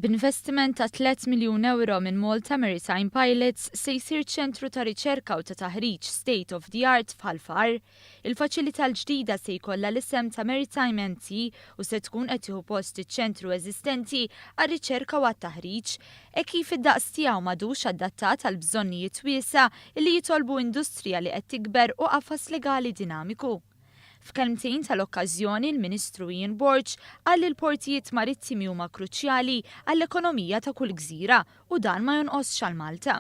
B'investiment ta' 3 miljun ewro minn Malta Maritime Pilots se jsir ċentru ta' riċerka u ta' taħriġ state of the art f'Ħal Far. Il-faċilità l-ġdida se jkollha l-isem ta' Maritime NT u se tkun qed tieħu post iċ-ċentru eżistenti għar-riċerka u għat-taħriġ, hekk kif id-daqs tiegħu m'għadux adattat għal bżonnijiet wiesgħa li jitolbu industrija li qed tikber u qafas legali dinamiku. F'kelmtejn tal-okkażjoni, l-Ministru Ian Borg qal li l-portijiet marittimi huma kruċjali għall-ekonomija ta' kull gżira u dan ma jonqosx għal Malta.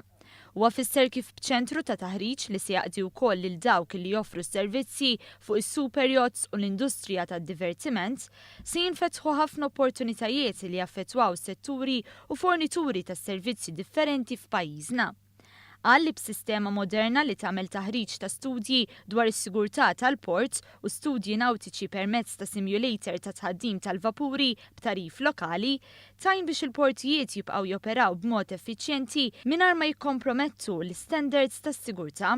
Huwa fisser kif b'ċentru ta' taħriġ li se jaqdi wkoll lil dawk li joffru servizzi fuq is-super yachts u l-industrija tad-divertiment, se jinfetħu ħafna opportunitajiet li jaffettwaw setturi u fornituri ta' servizzi differenti f'pajjiżna. Qal li b'sistema moderna li tagħmel taħriġ ta' studji dwar is-sigurtà tal-port u studji nautiċi permezz ta' simulator ta' tħaddim tal-vapuri b'tagħrif lokali, tgħin biex il-portijiet jibqgħu joperaw b'mod effiċjenti mingħajr ma jikkompromettu l-istandards tas-sigurtà.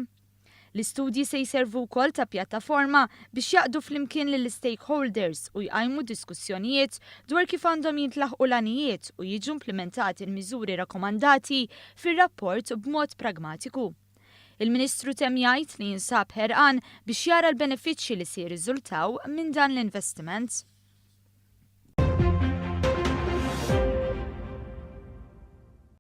L-istudji se jservu wkoll ta' pjattaforma biex jgħaqqdu flimkien lill-stakeholders u jqajmu diskussjonijiet dwar kif għandhom jintlaħqu l-għanijiet u jiġu implimentati l-miżuri rakkomandati fir-rapport b'mod pragmatiku. Il-Ministru temm jgħid li jinsab ħerqan biex jara l-benefiċċji li se jirriżultaw minn dan l-investiment.